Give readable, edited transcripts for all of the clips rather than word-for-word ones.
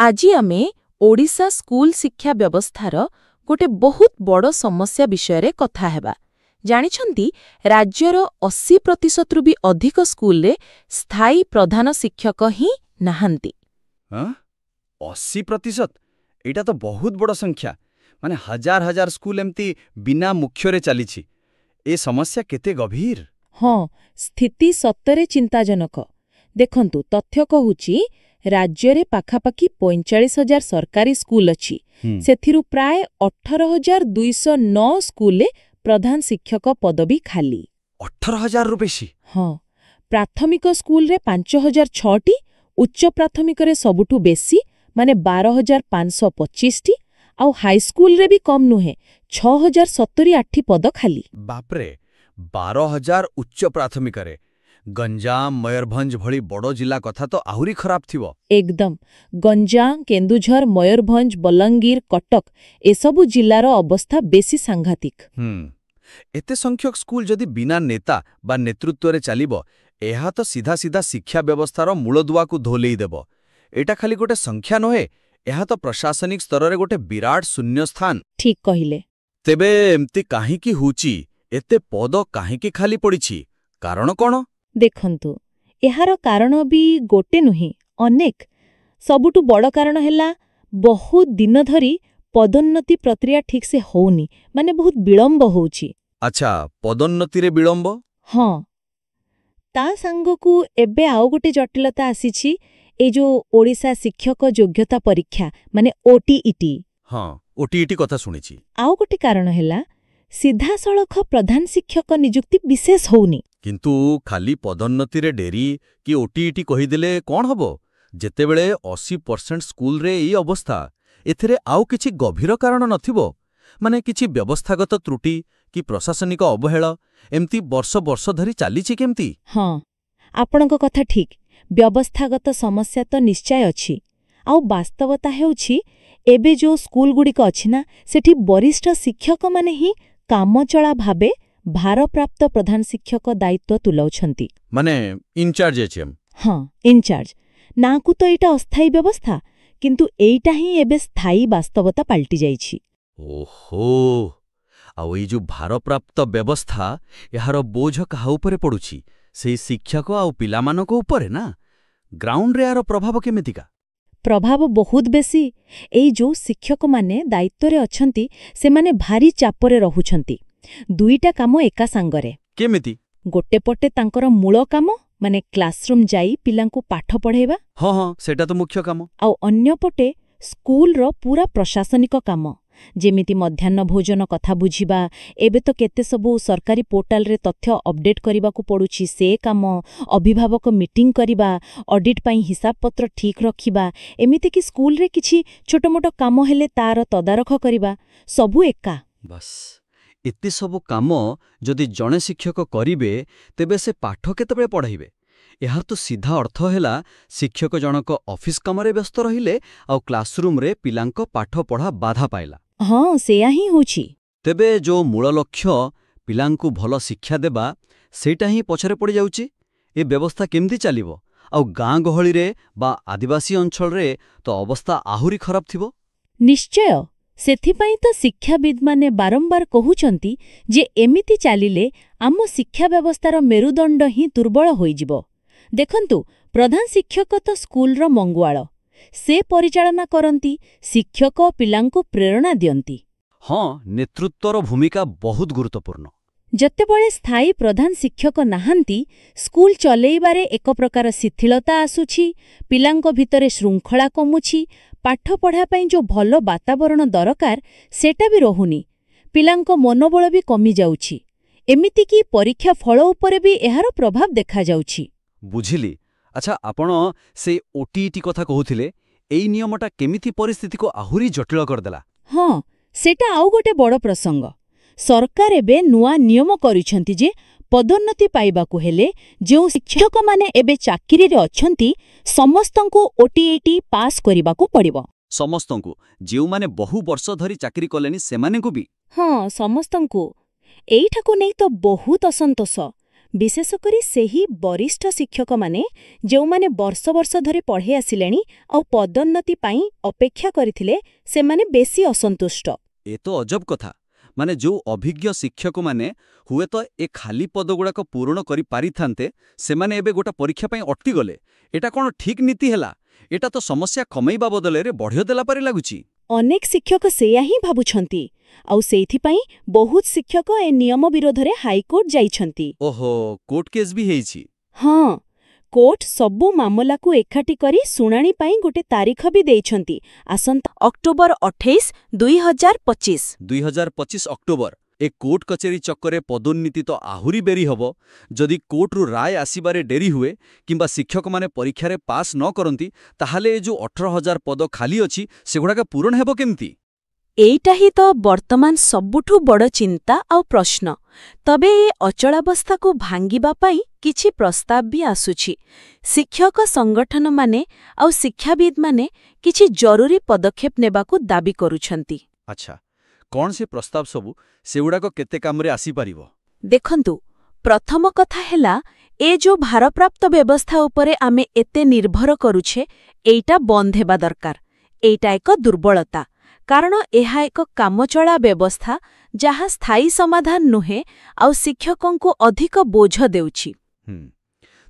ଆଜି ଆମେ ଓଡ଼ିଶା ସ୍କୁଲ ଶିକ୍ଷା ବ୍ୟବସ୍ଥାର ଗୋଟେ ବହୁତ ବଡ଼ ସମସ୍ୟା ବିଷୟରେ କଥା ହେବା। ଜାଣିଛନ୍ତି, ରାଜ୍ୟର 80%ରୁ ବି ଅଧିକ ସ୍କୁଲରେ ସ୍ଥାୟୀ ପ୍ରଧାନ ଶିକ୍ଷକ ହିଁ ନାହାନ୍ତି। ହଁ, 80%! ଏଇଟା ତ ବହୁତ ବଡ଼ ସଂଖ୍ୟା। ମାନେ ହଜାର ହଜାର ସ୍କୁଲ ଏମିତି ବିନା ମୁଖ୍ୟରେ ଚାଲିଛି। ଏ ସମସ୍ୟା କେତେ ଗଭୀର! ହଁ, ସ୍ଥିତି ସତରେ ଚିନ୍ତାଜନକ। ଦେଖନ୍ତୁ, ତଥ୍ୟ କହୁଛି ରାଜ୍ୟରେ ପାଖାପାଖି 45,000 ସରକାରୀ ସ୍କୁଲ ଅଛି। ସେଥିରୁ ପ୍ରାୟ 18,209 ସ୍କୁଲରେ ପ୍ରଧାନ ଶିକ୍ଷକ ପଦବୀ ଖାଲି। 18,000ରୁ ବେଶୀ! ହଁ, ପ୍ରାଥମିକ ସ୍କୁଲରେ 5006ଟି, ଉଚ୍ଚ ପ୍ରାଥମିକରେ ସବୁଠୁ ବେଶୀ, ମାନେ 12,525ଟି, ଆଉ ହାଇସ୍କୁଲରେ ବି କମ୍ ନୁହେଁ, 6078 ପଦ ଖାଲି। ବାପରେ, 12,000 ଉଚ୍ଚ ପ୍ରାଥମିକରେ! ଗଞ୍ଜାମ, ମୟୂରଭଞ୍ଜ ଭଳି ବଡ଼ ଜିଲ୍ଲା କଥା ତ ଆହୁରି ଖରାପ ଥିବ। ଏକଦମ। ଗଞ୍ଜାମ, କେନ୍ଦୁଝର, ମୟୂରଭଞ୍ଜ, ବଲାଙ୍ଗୀର, କଟକ, ଏସବୁ ଜିଲ୍ଲାର ଅବସ୍ଥା ବେଶୀ ସାଂଘାତିକ। ଏତେ ସଂଖ୍ୟକ ସ୍କୁଲ ଯଦି ବିନା ନେତା ବା ନେତୃତ୍ୱରେ ଚାଲିବ, ଏହା ତ ସିଧା ସିଧା ଶିକ୍ଷା ବ୍ୟବସ୍ଥାର ମୂଳଦୁଆକୁ ଦୋହଲେଇ ଦେବ। ଏଇଟା ଖାଲି ଗୋଟେ ସଂଖ୍ୟା ନୁହେଁ, ଏହା ତ ପ୍ରଶାସନିକ ସ୍ତରରେ ଗୋଟେ ବିରାଟ ଶୂନ୍ୟସ୍ଥାନ। ଠିକ୍ କହିଲେ। ତେବେ ଏମିତି କାହିଁକି ହେଉଛି? ଏତେ ପଦ କାହିଁକି ଖାଲି ପଡ଼ିଛି? କାରଣ କ'ଣ? ଦେଖନ୍ତୁ, ଏହାର କାରଣ ବି ଗୋଟେ ନୁହେଁ, ଅନେକ। ସବୁଠୁ ବଡ଼ କାରଣ ହେଲା ବହୁତ ଦିନ ଧରି ପଦୋନ୍ନତି ପ୍ରକ୍ରିୟା ଠିକ୍ସେ ହଉନି, ମାନେ ବହୁତ ବିଳମ୍ବ ହଉଛି। ଆଚ୍ଛା, ପଦୋନ୍ନତିରେ ବିଳମ୍ବ। ହଁ, ତା ସାଙ୍ଗକୁ ଏବେ ଆଉ ଗୋଟେ ଜଟିଳତା ଆସିଛି, ଏଇ ଯୋଉ ଓଡ଼ିଶା ଶିକ୍ଷକ ଯୋଗ୍ୟତା ପରୀକ୍ଷା, ମାନେ ଓଟିଇଟି। ହଁ, ଓଟିଇଟି କଥା ଶୁଣିଛି। ଆଉ ଗୋଟେ କାରଣ ହେଲା ସିଧାସଳଖ ପ୍ରଧାନ ଶିକ୍ଷକ ନିଯୁକ୍ତି ବିଶେଷ ହଉନି। କିନ୍ତୁ ଖାଲି ପଦୋନ୍ନତିରେ ଡେରି କି ଓଟିଇଟି କହିଦେଲେ କ'ଣ ହବ, ଯେତେବେଳେ 80% ସ୍କୁଲରେ ଏଇ ଅବସ୍ଥା? ଏଥିରେ ଆଉ କିଛି ଗଭୀର କାରଣ ନଥିବ? ମାନେ କିଛି ବ୍ୟବସ୍ଥାଗତ ତ୍ରୁଟି କି ପ୍ରଶାସନିକ ଅବହେଳା ଏମିତି ବର୍ଷ ବର୍ଷ ଧରି ଚାଲିଛି କେମିତି? ହଁ, ଆପଣଙ୍କ କଥା ଠିକ୍। ବ୍ୟବସ୍ଥାଗତ ସମସ୍ୟା ତ ନିଶ୍ଚୟ ଅଛି। ଆଉ ବାସ୍ତବତା ହେଉଛି, ଏବେ ଯୋଉ ସ୍କୁଲଗୁଡ଼ିକ ଅଛି ନା, ସେଠି ବରିଷ୍ଠ ଶିକ୍ଷକମାନେ ହିଁ କାମଚଳା ଭାବେ ଭାରପ୍ରାପ୍ତ ପ୍ରଧାନ ଶିକ୍ଷକ ଦାୟିତ୍ୱ ତୁଲାଉଛନ୍ତି। ମାନେ ଇନଚାର୍ଜ ଏଚଏମ୍? ହଁ, ଇନଚାର୍ଜ। ନାଁକୁ ତ ଏଇଟା ଅସ୍ଥାୟୀ ବ୍ୟବସ୍ଥା, କିନ୍ତୁ ଏଇଟା ହିଁ ଏବେ ସ୍ଥାୟୀ ବାସ୍ତବତା ପାଲଟି ଯାଇଛି। ଓହୋ, ଆଉ ଏଇ ଯୋଉ ଭାରପ୍ରାପ୍ତ ବ୍ୟବସ୍ଥା, ଏହାର ବୋଝ କାହା ଉପରେ ପଡୁଛି? ସେଇ ଶିକ୍ଷକ ଆଉ ପିଲାମାନଙ୍କ ଉପରେ ନା? ଗ୍ରାଉଣ୍ଡରେ ଏହାର ପ୍ରଭାବ କେମିତିକା? ପ୍ରଭାବ ବହୁତ ବେଶୀ। ଏଇ ଯୋଉ ଶିକ୍ଷକମାନେ ଦାୟିତ୍ୱରେ ଅଛନ୍ତି, ସେମାନେ ଭାରି ଚାପରେ ରହୁଛନ୍ତି। ଦୁଇଟା କାମ ଏକା ସାଙ୍ଗରେ। କେମିତି? ଗୋଟେ ପଟେ ତାଙ୍କର ମୂଳ କାମ, ମାନେ କ୍ଲାସରୁମ୍ ଯାଇ ପିଲାଙ୍କୁ ପାଠ ପଢ଼େଇବା। ହଁ ହଁ ସେଇଟା ତ ମୁଖ୍ୟ କାମ। ଆଉ ଅନ୍ୟପଟେ ସ୍କୁଲର ପୁରା ପ୍ରଶାସନିକ କାମ, ଯେମିତି ମଧ୍ୟାହ୍ନ ଭୋଜନ କଥା ବୁଝିବା, ଏବେ ତ କେତେ ସବୁ ସରକାରୀ ପୋର୍ଟାଲରେ ତଥ୍ୟ ଅପଡେଟ୍ କରିବାକୁ ପଡୁଛି, ସେ କାମ, ଅଭିଭାବକ ମିଟିଂ କରିବା, ଅଡିଟ୍ ପାଇଁ ହିସାବପତ୍ର ଠିକ୍ ରଖିବା, ଏମିତିକି ସ୍କୁଲରେ କିଛି ଛୋଟମୋଟ କାମ ହେଲେ ତାର ତଦାରଖ କରିବା, ସବୁ ଏକା। ବାସ୍, ଏତେ ସବୁ କାମ ଯଦି ଜଣେ ଶିକ୍ଷକ କରିବେ, ତେବେ ସେ ପାଠ କେତେବେଳେ ପଢ଼ାଇବେ? ଏହାର ତ ସିଧା ଅର୍ଥ ହେଲା ଶିକ୍ଷକ ଜଣକ ଅଫିସ କାମରେ ବ୍ୟସ୍ତ ରହିଲେ ଆଉ କ୍ଲାସରୁମ୍ରେ ପିଲାଙ୍କ ପାଠ ପଢ଼ା ବାଧା ପାଇଲା। ହଁ, ସେୟା ହିଁ ହେଉଛି। ତେବେ ଯୋଉ ମୂଳ ଲକ୍ଷ୍ୟ, ପିଲାଙ୍କୁ ଭଲ ଶିକ୍ଷା ଦେବା, ସେଇଟା ହିଁ ପଛରେ ପଡ଼ିଯାଉଛି। ଏ ବ୍ୟବସ୍ଥା କେମିତି ଚାଲିବ? ଆଉ ଗାଁ ଗହଳିରେ ବା ଆଦିବାସୀ ଅଞ୍ଚଳରେ ତ ଅବସ୍ଥା ଆହୁରି ଖରାପ ଥିବ। ନିଶ୍ଚୟ। ସେଥିପାଇଁ ତ ଶିକ୍ଷାବିଦ୍ମାନେ ବାରମ୍ବାର କହୁଛନ୍ତି ଯେ ଏମିତି ଚାଲିଲେ ଆମ ଶିକ୍ଷା ବ୍ୟବସ୍ଥାର ମେରୁଦଣ୍ଡ ହିଁ ଦୁର୍ବଳ ହୋଇଯିବ। ଦେଖନ୍ତୁ, ପ୍ରଧାନ ଶିକ୍ଷକ ତ ସ୍କୁଲର ମଙ୍ଗୁଆଳ। ସେ ପରିଚାଳନା କରନ୍ତି, ଶିକ୍ଷକ ପିଲାଙ୍କୁ ପ୍ରେରଣା ଦିଅନ୍ତି। ହଁ, ନେତୃତ୍ୱର ଭୂମିକା ବହୁତ ଗୁରୁତ୍ୱପୂର୍ଣ୍ଣ। ଯେତେବେଳେ ସ୍ଥାୟୀ ପ୍ରଧାନ ଶିକ୍ଷକ ନାହାନ୍ତି, ସ୍କୁଲ ଚଲେଇବାରେ ଏକ ପ୍ରକାର ଶିଥିଳତା ଆସୁଛି, ପିଲାଙ୍କ ଭିତରେ ଶୃଙ୍ଖଳା କମୁଛି, ପାଠପଢ଼ା ପାଇଁ ଯୋଉ ଭଲ ବାତାବରଣ ଦରକାର, ସେଟା ବି ରହୁନି। ପିଲାଙ୍କ ମନୋବଳ ବି କମିଯାଉଛି। ଏମିତିକି ପରୀକ୍ଷା ଫଳ ଉପରେ ବି ଏହାର ପ୍ରଭାବ ଦେଖାଯାଉଛି। ବୁଝିଲି। ଆଚ୍ଛା, ଆପଣ ସେ ଓଟିଇଟି କଥା କହୁଥିଲେ। ଏଇ ନିୟମଟା କେମିତି ପରିସ୍ଥିତିକୁ ଆହୁରି ଜଟିଳ କରିଦେଲା? ହଁ, ସେଟା ଆଉ ଗୋଟେ ବଡ଼ ପ୍ରସଙ୍ଗ। ସରକାର ଏବେ ନୂଆ ନିୟମ କରିଛନ୍ତି ଯେ ପଦୋନ୍ନତି ପାଇବାକୁ ହେଲେ ଯେଉଁ ଶିକ୍ଷକମାନେ ଏବେ ଚାକିରିରେ ଅଛନ୍ତି, ସମସ୍ତଙ୍କୁ ଓଟିଇଟି ପାସ୍ କରିବାକୁ ପଡ଼ିବ। ସମସ୍ତଙ୍କୁ? ଯେଉଁମାନେ ବହୁ ବର୍ଷ ଧରି ଚାକିରି କଲେଣି, ସେମାନଙ୍କୁ ବି? ହଁ, ସମସ୍ତଙ୍କୁ। ଏଇଟାକୁ ନେଇ ତ ବହୁତ ଅସନ୍ତୋଷ। ବିଶେଷ କରି ସେହି ବରିଷ୍ଠ ଶିକ୍ଷକମାନେ, ଯେଉଁମାନେ ବର୍ଷ ବର୍ଷ ଧରି ପଢ଼େଇ ଆସିଲେଣି ଆଉ ପଦୋନ୍ନତି ପାଇଁ ଅପେକ୍ଷା କରିଥିଲେ, ସେମାନେ ବେଶୀ ଅସନ୍ତୁଷ୍ଟ। ଏ ତ ଅଜବ କଥା। ମାନେ ଯୋଉ ଅଭିଜ୍ଞ ଶିକ୍ଷକମାନେ ହୁଏତ ଏ ଖାଲି ପଦଗୁଡ଼ାକ ପୂରଣ କରିପାରିଥାନ୍ତେ, ସେମାନେ ଏବେ ଗୋଟେ ପରୀକ୍ଷା ପାଇଁ ଅଟକିଗଲେ। ଏଟା କ'ଣ ଠିକ୍ ନୀତି ହେଲା? ଏଟା ତ ସମସ୍ୟା କମେଇବା ବଦଳରେ ବଢ଼େଇ ଦେଲା ପରି ଲାଗୁଛି। ଅନେକ ଶିକ୍ଷକ ସେଇଆ ହିଁ ଭାବୁଛନ୍ତି। ଆଉ ସେଇଥିପାଇଁ ବହୁତ ଶିକ୍ଷକ ଏ ନିୟମ ବିରୋଧରେ ହାଇକୋର୍ଟ ଯାଇଛନ୍ତି। ଓହୋ, କୋର୍ଟ କେସ୍ ବି ହେଇଛି? ହଁ, କୋର୍ଟ ସବୁ ମାମଲାକୁ ଏକାଠି କରି ଶୁଣାଣି ପାଇଁ ଗୋଟେ ତାରିଖ ବି ଦେଇଛନ୍ତି, ଆସନ୍ତା ଅକ୍ଟୋବର 28, 2025। 2025 ଅକ୍ଟୋବର। ଏ କୋର୍ଟ କଚେରୀ ଚକ୍କରେ ପଦୋନ୍ନତି ତ ଆହୁରି ଡେରି ହେବ। ଯଦି କୋର୍ଟରୁ ରାୟ ଆସିବାରେ ଡେରି ହୁଏ କିମ୍ବା ଶିକ୍ଷକମାନେ ପରୀକ୍ଷାରେ ପାସ୍ ନ କରନ୍ତି, ତାହେଲେ ଏ ଯୋଉ 18,000 ପଦ ଖାଲି ଅଛି, ସେଗୁଡ଼ାକ ପୂରଣ ହେବ କେମିତି? ଏଇଟା ହିଁ ତ ବର୍ତ୍ତମାନ ସବୁଠୁ ବଡ଼ ଚିନ୍ତା ଆଉ ପ୍ରଶ୍ନ। ତବେ ଏ ଅଚଳାବସ୍ଥାକୁ ଭାଙ୍ଗିବା ପାଇଁ କିଛି ପ୍ରସ୍ତାବ ବି ଆସୁଛି। ଶିକ୍ଷକ ସଂଗଠନମାନେ ଆଉ ଶିକ୍ଷାବିଦ୍ମାନେ କିଛି ଜରୁରୀ ପଦକ୍ଷେପ ନେବାକୁ ଦାବି କରୁଛନ୍ତି। ଆଚ୍ଛା, କ'ଣ ସେ ପ୍ରସ୍ତାବ ସବୁ? ସେଗୁଡ଼ାକ କେତେ କାମରେ ଆସିପାରିବ? ଦେଖନ୍ତୁ, ପ୍ରଥମ କଥା ହେଲା, ଏ ଯୋଉ ଭାରପ୍ରାପ୍ତ ବ୍ୟବସ୍ଥା ଉପରେ ଆମେ ଏତେ ନିର୍ଭର କରୁଛେ, ଏଇଟା ବନ୍ଦ ହେବା ଦରକାର। ଏଇଟା ଏକ ଦୁର୍ବଳତା, କାରଣ ଏହା ଏକ କାମଚଳା ବ୍ୟବସ୍ଥା ଯାହା ସ୍ଥାୟୀ ସମାଧାନ ନୁହେଁ ଆଉ ଶିକ୍ଷକଙ୍କୁ ଅଧିକ ବୋଝ ଦେଉଛି।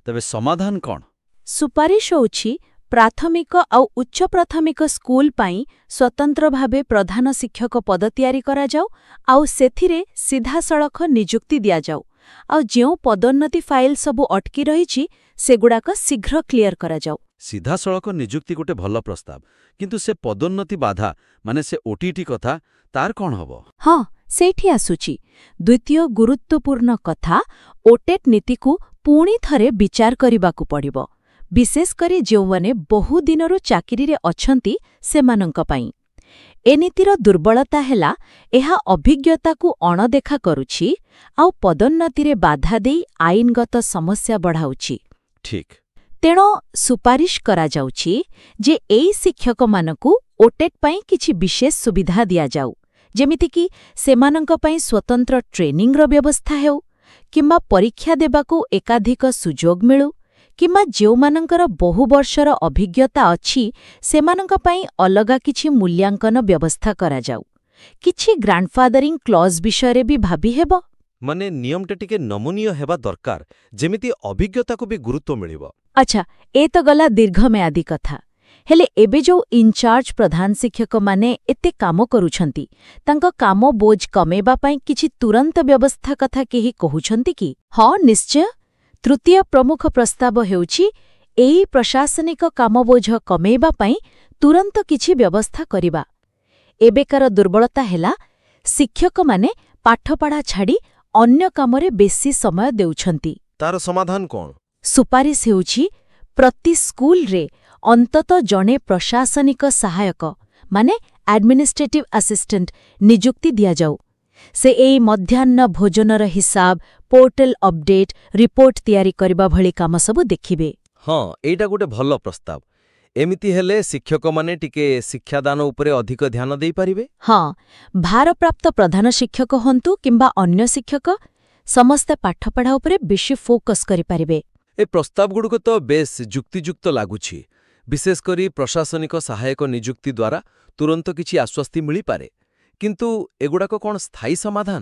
ତେବେ ସମାଧାନ କ'ଣ? ସୁପାରିଶ ହେଉଛି, ପ୍ରାଥମିକ ଆଉ ଉଚ୍ଚ ପ୍ରାଥମିକ ସ୍କୁଲ ପାଇଁ ସ୍ୱତନ୍ତ୍ର ଭାବେ ପ୍ରଧାନ ଶିକ୍ଷକ ପଦ ତିଆରି କରାଯାଉ ଆଉ ସେଥିରେ ସିଧାସଳଖ ନିଯୁକ୍ତି ଦିଆଯାଉ। ଆଉ ଯେଉଁ ପଦୋନ୍ନତି ଫାଇଲ୍ ସବୁ ଅଟକି ରହିଛି, ସେଗୁଡ଼ାକ ଶୀଘ୍ର କ୍ଲିୟର କରାଯାଉ। ସିଧାସଳଖ ନିଯୁକ୍ତି ଗୋଟେ ଭଲ ପ୍ରସ୍ତାବ। କିନ୍ତୁ ସେ ପଦୋନ୍ନତି ବାଧା, ମାନେ ସେ ଓଟିଇଟି କଥା, ତାର କ'ଣ ହବ? ହଁ, ସେଇଠି ଆସୁଛି। ଦ୍ୱିତୀୟ ଗୁରୁତ୍ୱପୂର୍ଣ୍ଣ କଥା, ଓଟେଟ୍ ନୀତିକୁ ପୁଣି ଥରେ ବିଚାର କରିବାକୁ ପଡ଼ିବ, ବିଶେଷ କରି ଯେଉଁମାନେ ବହୁ ଦିନରୁ ଚାକିରିରେ ଅଛନ୍ତି ସେମାନଙ୍କ ପାଇଁ। ଏ ନୀତିର ଦୁର୍ବଳତା ହେଲା, ଏହା ଅଭିଜ୍ଞତାକୁ ଅଣଦେଖା କରୁଛି ଆଉ ପଦୋନ୍ନତିରେ ବାଧା ଦେଇ ଆଇନଗତ ସମସ୍ୟା ବଢ଼ାଉଛି। ତେଣୁ ସୁପାରିଶ କରାଯାଉଛି ଯେ ଏଇ ଶିକ୍ଷକମାନଙ୍କୁ ଓଟେଟ୍ ପାଇଁ କିଛି ବିଶେଷ ସୁବିଧା ଦିଆଯାଉ, ଯେମିତିକି ସେମାନଙ୍କ ପାଇଁ ସ୍ୱତନ୍ତ୍ର ଟ୍ରେନିଂର ବ୍ୟବସ୍ଥା ହେଉ କିମ୍ବା ପରୀକ୍ଷା ଦେବାକୁ ଏକାଧିକ ସୁଯୋଗ ମିଳୁ କିମ୍ବା ଯେଉଁମାନଙ୍କର ବହୁ ବର୍ଷର ଅଭିଜ୍ଞତା ଅଛି, ସେମାନଙ୍କ ପାଇଁ ଅଲଗା କିଛି ମୂଲ୍ୟାଙ୍କନ ବ୍ୟବସ୍ଥା କରାଯାଉ। କିଛି ଗ୍ରାଣ୍ଡଫାଦରିଂ କ୍ଲଜ୍ ବିଷୟରେ ବି ଭାବିହେବ। ମାନେ ନିୟମଟା ଟିକେ ନମନୀୟ ହେବା ଦରକାର, ଯେମିତି ଅଭିଜ୍ଞତାକୁ ବି ଗୁରୁତ୍ୱ ମିଳିବ। ଆଚ୍ଛା, ଏ ତ ଗଲା ଦୀର୍ଘମିଆଦୀ କଥା। ହେଲେ ଏବେ ଯୋଉ ଇନଚାର୍ଜ ପ୍ରଧାନ ଶିକ୍ଷକମାନେ ଏତେ କାମ କରୁଛନ୍ତି, ତାଙ୍କ କାମ ବୋଝ କମେଇବା ପାଇଁ କିଛି ତୁରନ୍ତ ବ୍ୟବସ୍ଥା କଥା କେହି କହୁଛନ୍ତି କି? ହଁ, ନିଶ୍ଚୟ। ତୃତୀୟ ପ୍ରମୁଖ ପ୍ରସ୍ତାବ ହେଉଛି ଏଇ ପ୍ରଶାସନିକ କାମ ବୋଝ କମେଇବା ପାଇଁ ତୁରନ୍ତ କିଛି ବ୍ୟବସ୍ଥା କରିବା। ଏବେକାର ଦୁର୍ବଳତା ହେଲା, ଶିକ୍ଷକମାନେ ପାଠପଢ଼ା ଛାଡ଼ି ଅନ୍ୟ କାମରେ ବେଶୀ ସମୟ ଦେଉଛନ୍ତି। ତାର ସମାଧାନ କ'ଣ? ସୁପାରିଶ ହେଉଛି, ପ୍ରତି ସ୍କୁଲରେ ଅନ୍ତତଃ ଜଣେ ପ୍ରଶାସନିକ ସହାୟକ, ମାନେ ଆଡମିନିଷ୍ଟ୍ରେଟିଭ୍ ଆସିଷ୍ଟାଣ୍ଟ ନିଯୁକ୍ତି ଦିଆଯାଉ। ସେ ଏଇ ମଧ୍ୟାହ୍ନ ଭୋଜନର ହିସାବ, ପୋର୍ଟାଲ ଅପଡେଟ୍, ରିପୋର୍ଟ ତିଆରି କରିବା ଭଳି କାମ ସବୁ ଦେଖିବେ। ହଁ, ଏଇଟା ଗୋଟେ ଭଲ ପ୍ରସ୍ତାବ। ଏମିତି ହେଲେ ଶିକ୍ଷକମାନେ ଟିକେ ଶିକ୍ଷାଦାନ ଉପରେ ଅଧିକ ଧ୍ୟାନ ଦେଇପାରିବେ। ହଁ, ଭାରପ୍ରାପ୍ତ ପ୍ରଧାନ ଶିକ୍ଷକ ହୁଅନ୍ତୁ କିମ୍ବା ଅନ୍ୟ ଶିକ୍ଷକ, ସମସ୍ତେ ପାଠପଢ଼ା ଉପରେ ବେଶୀ ଫୋକସ୍ କରିପାରିବେ। ଏ ପ୍ରସ୍ତାବଗୁଡ଼ିକ ତ ବେଶ୍ ଯୁକ୍ତିଯୁକ୍ତ ଲାଗୁଛି। ବିଶେଷ କରି ପ୍ରଶାସନିକ ସହାୟକ ନିଯୁକ୍ତି ଦ୍ୱାରା ତୁରନ୍ତ କିଛି ଆଶ୍ୱସ୍ତି ମିଳିପାରେ। କିନ୍ତୁ ଏଗୁଡ଼ାକ କ'ଣ ସ୍ଥାୟୀ ସମାଧାନ?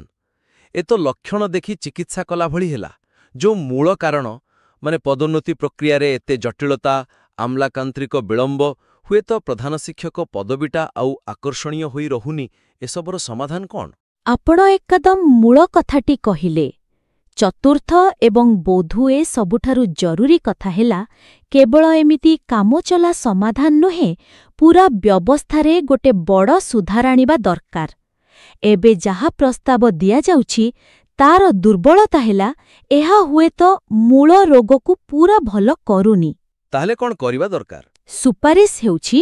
ଏ ତ ଲକ୍ଷଣ ଦେଖି ଚିକିତ୍ସା କଲା ଭଳି ହେଲା। ଯୋଉ ମୂଳ କାରଣ, ମାନେ ପଦୋନ୍ନତି ପ୍ରକ୍ରିୟାରେ ଏତେ ଜଟିଳତା, ଆମଲାତାନ୍ତ୍ରିକ ବିଳମ୍ବ, ହୁଏତ ପ୍ରଧାନ ଶିକ୍ଷକ ପଦବୀଟା ଆଉ ଆକର୍ଷଣୀୟ ହୋଇ ରହୁନି, ଏସବୁର ସମାଧାନ କ'ଣ? ଆପଣ ଏକଦମ ମୂଳ କଥାଟି କହିଲେ। ଚତୁର୍ଥ ଏବଂ ବୋଧହୁଏ ସବୁଠାରୁ ଜରୁରୀ କଥା ହେଲା, କେବଳ ଏମିତି କାମଚଳା ସମାଧାନ ନୁହେଁ, ପୂରା ବ୍ୟବସ୍ଥାରେ ଗୋଟେ ବଡ଼ ସୁଧାର ଆଣିବା ଦରକାର। ଏବେ ଯାହା ପ୍ରସ୍ତାବ ଦିଆଯାଉଛି, ତାର ଦୁର୍ବଳତା ହେଲା, ଏହା ହୁଏତ ମୂଳ ରୋଗକୁ ପୂରା ଭଲ କରୁନି। ତାହେଲେ କ'ଣ କରିବା ଦରକାର? ସୁପାରିଶ ହେଉଛି,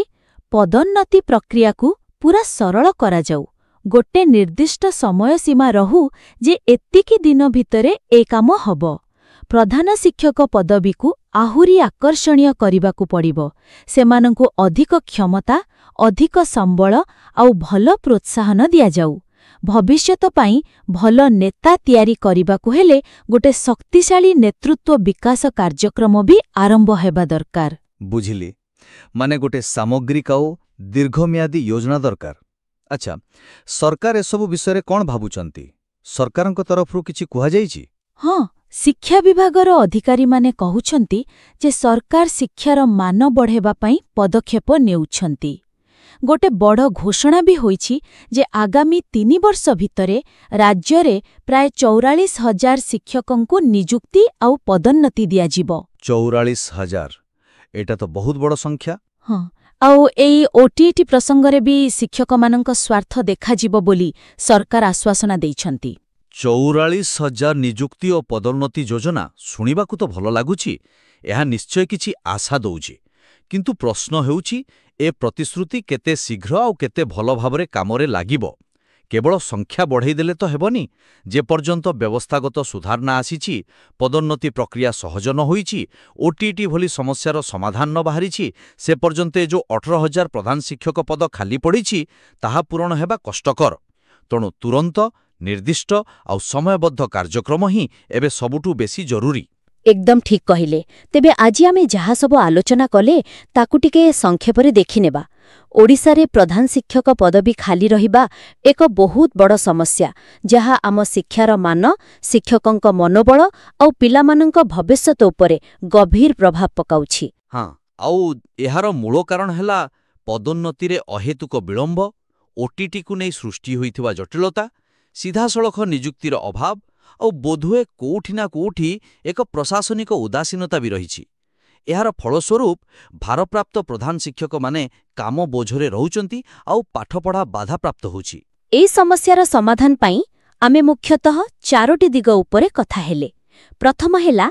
ପଦୋନ୍ନତି ପ୍ରକ୍ରିୟାକୁ ପୂରା ସରଳ କରାଯାଉ। ଗୋଟେ ନିର୍ଦ୍ଦିଷ୍ଟ ସମୟସୀମା ରହୁ ଯେ ଏତିକି ଦିନ ଭିତରେ ଏ କାମ ହବ। ପ୍ରଧାନ ଶିକ୍ଷକ ପଦବୀକୁ ଆହୁରି ଆକର୍ଷଣୀୟ କରିବାକୁ ପଡ଼ିବ। ସେମାନଙ୍କୁ ଅଧିକ କ୍ଷମତା, ଅଧିକ ସମ୍ବଳ ଆଉ ଭଲ ପ୍ରୋତ୍ସାହନ ଦିଆଯାଉ। ଭବିଷ୍ୟତ ପାଇଁ ଭଲ ନେତା ତିଆରି କରିବାକୁ ହେଲେ ଗୋଟେ ଶକ୍ତିଶାଳୀ ନେତୃତ୍ୱ ବିକାଶ କାର୍ଯ୍ୟକ୍ରମ ବି ଆରମ୍ଭ ହେବା ଦରକାର। ବୁଝିଲି, ମାନେ ଗୋଟେ ସାମଗ୍ରିକ ଆଉ ଦୀର୍ଘମିଆଦୀ ଯୋଜନା ଦରକାର। ଆଚ୍ଛା, ସରକାର ଏସବୁ ବିଷୟରେ କ'ଣ ଭାବୁଛନ୍ତି? ସରକାରଙ୍କ ତରଫରୁ କିଛି କୁହାଯାଇଛି? ହଁ, ଶିକ୍ଷା ବିଭାଗର ଅଧିକାରୀମାନେ କହୁଛନ୍ତି ଯେ ସରକାର ଶିକ୍ଷାର ମାନ ବଢ଼ାଇବା ପାଇଁ ପଦକ୍ଷେପ ନେଉଛନ୍ତି। ଗୋଟେ ବଡ଼ ଘୋଷଣା ବି ହୋଇଛି ଯେ ଆଗାମୀ 3 ବର୍ଷ ଭିତରେ ରାଜ୍ୟରେ ପ୍ରାୟ 44,000 ଶିକ୍ଷକଙ୍କୁ ନିଯୁକ୍ତି ଆଉ ପଦୋନ୍ନତି ଦିଆଯିବ। 44,000! ଏଇଟା ତ ବହୁତ ବଡ଼ ସଂଖ୍ୟା। ହଁ, ଆଉ ଏଇ ଓଟିଇଟି ପ୍ରସଙ୍ଗରେ ବି ଶିକ୍ଷକମାନଙ୍କ ସ୍ୱାର୍ଥ ଦେଖାଯିବ ବୋଲି ସରକାର ଆଶ୍ୱାସନା ଦେଇଛନ୍ତି। 44,000 ନିଯୁକ୍ତି ଓ ପଦୋନ୍ନତି ଯୋଜନା ଶୁଣିବାକୁ ତ ଭଲ ଲାଗୁଛି। ଏହା ନିଶ୍ଚୟ କିଛି ଆଶା ଦଉଛି। କିନ୍ତୁ ପ୍ରଶ୍ନ ହେଉଛି, ଏ ପ୍ରତିଶ୍ରୁତି କେତେ ଶୀଘ୍ର ଆଉ କେତେ ଭଲ ଭାବରେ କାମରେ ଲାଗିବ? କେବଳ ସଂଖ୍ୟା ବଢ଼େଇଦେଲେ ତ ହେବନି, ଯେପର୍ଯ୍ୟନ୍ତ ବ୍ୟବସ୍ଥାଗତ ସୁଧାର ନ ଆସିଛି, ପଦୋନ୍ନତି ପ୍ରକ୍ରିୟା ସହଜ ନ ହୋଇଛି, ଓଟିଇଟି ଭଳି ସମସ୍ୟାର ସମାଧାନ ନ ବାହାରିଛି, ସେ ପର୍ଯ୍ୟନ୍ତ ଏ ଯେଉଁ 18,000 ପ୍ରଧାନ ଶିକ୍ଷକ ପଦ ଖାଲି ପଡ଼ିଛି, ତାହା ପୂରଣ ହେବା କଷ୍ଟକର। ତେଣୁ ତୁରନ୍ତ, ନିର୍ଦ୍ଦିଷ୍ଟ ଆଉ ସମୟବଦ୍ଧ କାର୍ଯ୍ୟକ୍ରମ ହିଁ ଏବେ ସବୁଠୁ ବେଶୀ ଜରୁରୀ। ଏକଦମ ଠିକ୍ କହିଲେ। ତେବେ ଆଜି ଆମେ ଯାହା ସବୁ ଆଲୋଚନା କଲେ, ତାକୁ ଟିକେ ସଂକ୍ଷେପରେ ଦେଖିନେବା। ଓଡ଼ିଶାରେ ପ୍ରଧାନ ଶିକ୍ଷକ ପଦବୀ ଖାଲି ରହିବା ଏକ ବହୁତ ବଡ଼ ସମସ୍ୟା, ଯାହା ଆମ ଶିକ୍ଷାର ମାନ, ଶିକ୍ଷକଙ୍କ ମନୋବଳ ଆଉ ପିଲାମାନଙ୍କ ଭବିଷ୍ୟତ ଉପରେ ଗଭୀର ପ୍ରଭାବ ପକାଉଛି। ହଁ, ଆଉ ଏହାର ମୂଳ କାରଣ ହେଲା ପଦୋନ୍ନତିରେ ଅହେତୁକ ବିଳମ୍ବ, ଓଟିଇଟିକୁ ନେଇ ସୃଷ୍ଟି ହୋଇଥିବା ଜଟିଳତା, ସିଧାସଳଖ ନିଯୁକ୍ତିର ଅଭାବ ଆଉ ବୋଧହୁଏ କୋଉଠି ନା କୋଉଠି ଏକ ପ୍ରଶାସନିକ ଉଦାସୀନତା ବି ରହିଛି। ଏହାର ଫଳସ୍ୱରୂପ ଭାରପ୍ରାପ୍ତ ପ୍ରଧାନ ଶିକ୍ଷକମାନେ କାମ ବୋଝରେ ରହୁଛନ୍ତି ଆଉ ପାଠପଢ଼ା ବାଧାପ୍ରାପ୍ତ ହେଉଛି। ଏହି ସମସ୍ୟାର ସମାଧାନ ପାଇଁ ଆମେ ମୁଖ୍ୟତଃ ଚାରୋଟି ଦିଗ ଉପରେ କଥା ହେଲେ। ପ୍ରଥମ ହେଲା,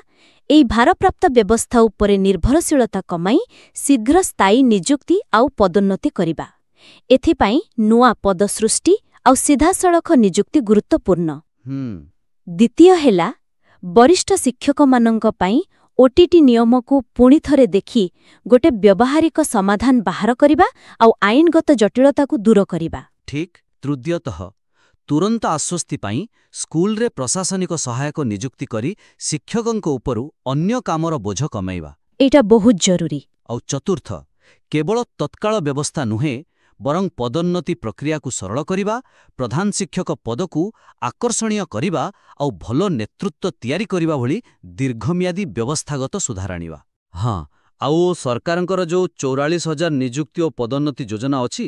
ଏହି ଭାରପ୍ରାପ୍ତ ବ୍ୟବସ୍ଥା ଉପରେ ନିର୍ଭରଶୀଳତା କମାଇ ଶୀଘ୍ର ସ୍ଥାୟୀ ନିଯୁକ୍ତି ଆଉ ପଦୋନ୍ନତି କରିବା। ଏଥିପାଇଁ ନୂଆ ପଦ ସୃଷ୍ଟି ଆଉ ସିଧାସଳଖ ନିଯୁକ୍ତି ଗୁରୁତ୍ୱପୂର୍ଣ୍ଣ। ଦ୍ୱିତୀୟ ହେଲା, ବରିଷ୍ଠ ଶିକ୍ଷକମାନଙ୍କ ପାଇଁ ଓଟିଇଟି ନିୟମକୁ ପୁଣିଥରେ ଦେଖି ଗୋଟେ ବ୍ୟବହାରିକ ସମାଧାନ ବାହାର କରିବା ଆଉ ଆଇନଗତ ଜଟିଳତାକୁ ଦୂର କରିବା। ଠିକ୍। ତୃତୀୟତଃ, ତୁରନ୍ତ ଆଶ୍ୱସ୍ତି ପାଇଁ ସ୍କୁଲରେ ପ୍ରଶାସନିକ ସହାୟକ ନିଯୁକ୍ତି କରି ଶିକ୍ଷକଙ୍କ ଉପରୁ ଅନ୍ୟ କାମର ବୋଝ କମାଇବା। ଏଇଟା ବହୁତ ଜରୁରୀ। ଆଉ ଚତୁର୍ଥ, କେବଳ ତତ୍କାଳ ବ୍ୟବସ୍ଥା ନୁହେଁ, ବରଂ ପଦୋନ୍ନତି ପ୍ରକ୍ରିୟାକୁ ସରଳ କରିବା, ପ୍ରଧାନ ଶିକ୍ଷକ ପଦକୁ ଆକର୍ଷଣୀୟ କରିବା ଆଉ ଭଲ ନେତୃତ୍ୱ ତିଆରି କରିବା ଭଳି ଦୀର୍ଘମିଆଦୀ ବ୍ୟବସ୍ଥାଗତ ସୁଧାର ଆଣିବା। ହଁ, ଆଉ ସରକାରଙ୍କର ଯେଉଁ 44,000 ନିଯୁକ୍ତି ଓ ପଦୋନ୍ନତି ଯୋଜନା ଅଛି,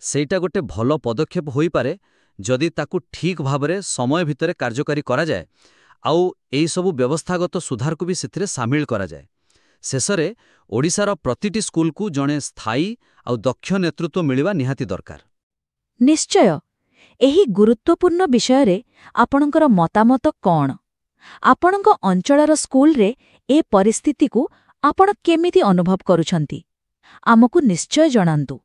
ସେଇଟା ଗୋଟେ ଭଲ ପଦକ୍ଷେପ ହୋଇପାରେ, ଯଦି ତାକୁ ଠିକ୍ ଭାବରେ ସମୟ ଭିତରେ କାର୍ଯ୍ୟକାରୀ କରାଯାଏ ଆଉ ଏଇସବୁ ବ୍ୟବସ୍ଥାଗତ ସୁଧାରକୁ ବି ସେଥିରେ ସାମିଲ କରାଯାଏ। ଶେଷରେ, ଓଡ଼ିଶାର ପ୍ରତିଟି ସ୍କୁଲକୁ ଜଣେ ସ୍ଥାୟୀ ଆଉ ଦକ୍ଷ ନେତୃତ୍ୱ ମିଳିବା ନିହାତି ଦରକାର। ନିଶ୍ଚୟ। ଏହି ଗୁରୁତ୍ୱପୂର୍ଣ୍ଣ ବିଷୟରେ ଆପଣଙ୍କର ମତାମତ କ'ଣ? ଆପଣଙ୍କ ଅଞ୍ଚଳର ସ୍କୁଲରେ ଏ ପରିସ୍ଥିତିକୁ ଆପଣ କେମିତି ଅନୁଭବ କରୁଛନ୍ତି? ଆମକୁ ନିଶ୍ଚୟ ଜଣାନ୍ତୁ।